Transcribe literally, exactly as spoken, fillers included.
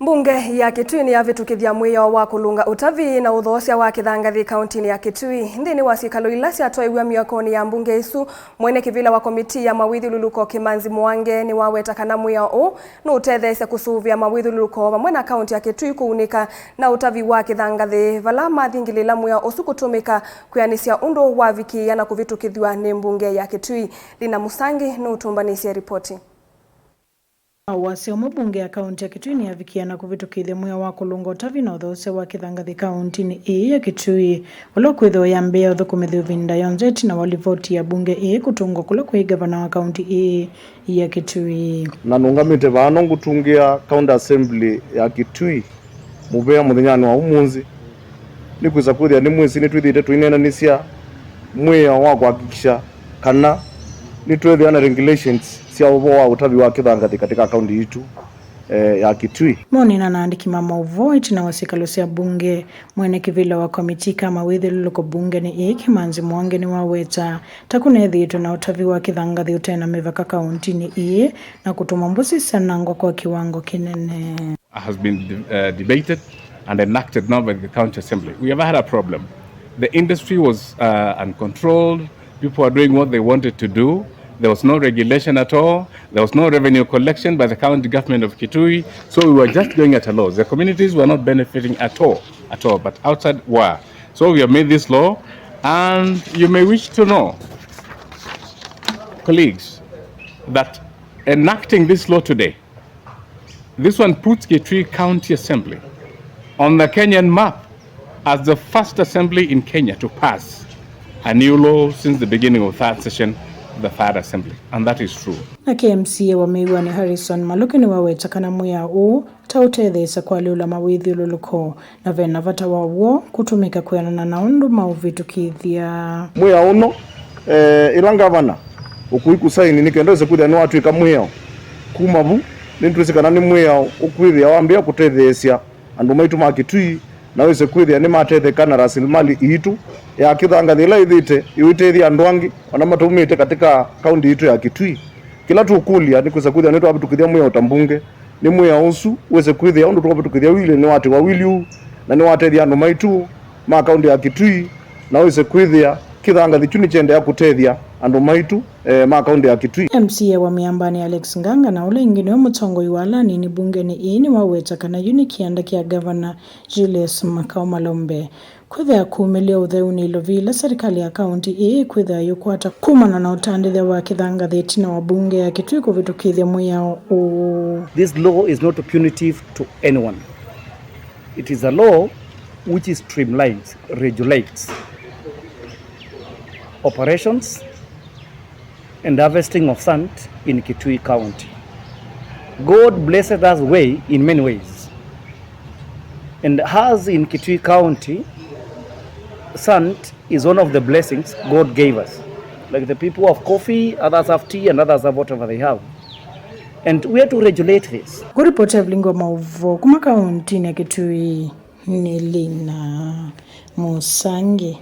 Mbunge ya Kitui nĩyavĩtũkĩthya mwĩao wa kũlũnga ũtavi na ũthoosya wa kĩthangathĩ kaũntinĩ ya Kitui. Nthĩnĩ wa syĩkalo ila syatwaĩw'a mĩakonĩ ya mbunge ĩsu, mwene kĩvĩla wa komitii ya mawĩthyũlũlũko Kĩmanzi Mwangi nĩwaweta kana mwĩao ũũ nũũtetheesya kũsũvĩa mawĩthyũlũlũko vamwe na kaũnti ya Kitui kũunĩka na ũtavi wa kĩthangathĩ, vala mathingĩlĩĩla mwĩao ũsu kũtũmĩka kwĩanĩsya ũndũ wavikĩĩa na kũvĩtũkĩthw'a nĩ mbunge ya Kitui. Lina Musangi nũũtũmbanĩsye ripoti. Wasya ũmwe, mbunge ya kaũnti ya Kitui nĩyavikĩa na kũvĩtũkĩthya mwĩao wa kũlũnga ũtavi na ũthoosya wa kĩthangathĩ kaũntinĩ ĩĩ ya Kitui, ũla ũkwĩthĩwa yambĩĩa ũthũkũmĩthw'a ĩvinda yonthe ĩtina wa livoti ya mbunge ĩĩ kũtũngwa kũla kwĩ ngavana wa kaũnti ĩĩ ya Kitui. Na nũngamĩte vaa no ngũtungĩa County Assembly ya Kitui mũvea mũthenyanĩ wa ũmũnthĩ, nĩ kwĩsa kwĩthĩa nĩmwĩsĩ nĩtwĩthĩĩte tũineenanĩsya mwĩao wa kũhakikisha kana nĩtwĩthĩa na regulations sya ũvoo wa ũtavi wa kĩthangathĩ katika kaunti yitũ, eh, ya Kitui. Monena na andĩki ma maũvoo ĩtina wa syĩkalo sya mbunge, mwene kĩvĩla wa komitii ka mawĩthyũlũlũko mbungenĩ ĩĩ Kĩmanzi Mwangi nĩwaweta ta kũneethĩĩtwe na ũtavi wa kĩthangathĩ ũte na mĩvaka kaũntinĩ ĩĩ na kũtũma mbũsĩ syanangwa kwa kĩwango kĩnene. Has been, uh, debated and enacted now by the County Assembly. We have had a problem. The industry was, uh, uncontrolled. People were doing what they wanted to do. There was no regulation at all. There was no revenue collection by the county government of Kitui. So we were just going at a loss. The communities were not benefiting at all, at all, but outside were. So we have made this law, and you may wish to know, colleagues, that enacting this law today, this one puts Kitui County Assembly on the Kenyan map as the first assembly in Kenya to pass a new law since the beginning of third session of the third assembly, and that is true. Nake M C A wa Mĩw'anĩ Harrison Maluki nĩwaweta kana mwĩao ũũ ta ũtetheesya kwalĩũla mawĩthyũlũlũko na ve na vata wa w'o kũtũmĩka kwĩanana na ũndũ maũvĩtũkĩthya. Mwĩao ũno, eh, ĩla ngavana ũkũi kũsaini nĩ kenda wĩse kwĩthĩa nĩwatw'ĩka mwĩao. Kuma vu, nĩtwĩsĩ kana nĩ mwĩao ũkwĩthĩa wambĩĩa kũtetheesya andũ maitũ ma Kitui, na wĩse kwĩthĩa nĩmatetheka na rasilimali iitũ ya kĩthangathĩ ĩla ĩthĩte ĩũitethya andũ angĩ ona mataumĩte katika kaunti yitũ ya Kitui. Kĩla tũkũlya nĩ kwĩsa kwĩthĩa nĩtwavĩtũkĩthya mwĩao ta mbunge, nĩ mwĩao ũsu wĩse kwĩthĩa ũndũ twavĩtũkĩthya wili nĩwatĩwa wili ũu, na nĩwatethya andũ maitũ ma kaunti ya Kitui, na wĩse kwĩthĩa kĩthangathĩ kyu nĩkyendeea kũtethya andũ maitũ, eh, ma kaunti ya Kitui. M C A wa Mĩambanĩ Alex Nganga, na ũla ĩngĩ nĩwe mũtongoi wa ala anini mbungenĩ ĩĩ, nĩwaweta kana yu nĩ kĩanda kya Ngavana Julius Makau Malombe. Kwĩthĩa kumĩlya ũtheu nĩ ilovi ila serikali ya kaunti ĩĩ ĩkwĩthĩa yũkwata kumana na ũtandĩthya wa kĩthangathĩ ĩtina wa mbunge ya Kitui kũvĩtũkĩthya mwĩao ũũ. This law is not punitive to anyone. It is a law which streamlines, regulates operations and harvesting of sand in Kitui County. God blessed us way in many ways. And as in Kitui County, sand is one of the blessings God gave us. Like the people have coffee, others have tea, and others have whatever they have. And we have to regulate this. Kũripoti ya vilingi wa maũvoo kuma kauntinĩ ya Kitui nĩ Lina Musangi.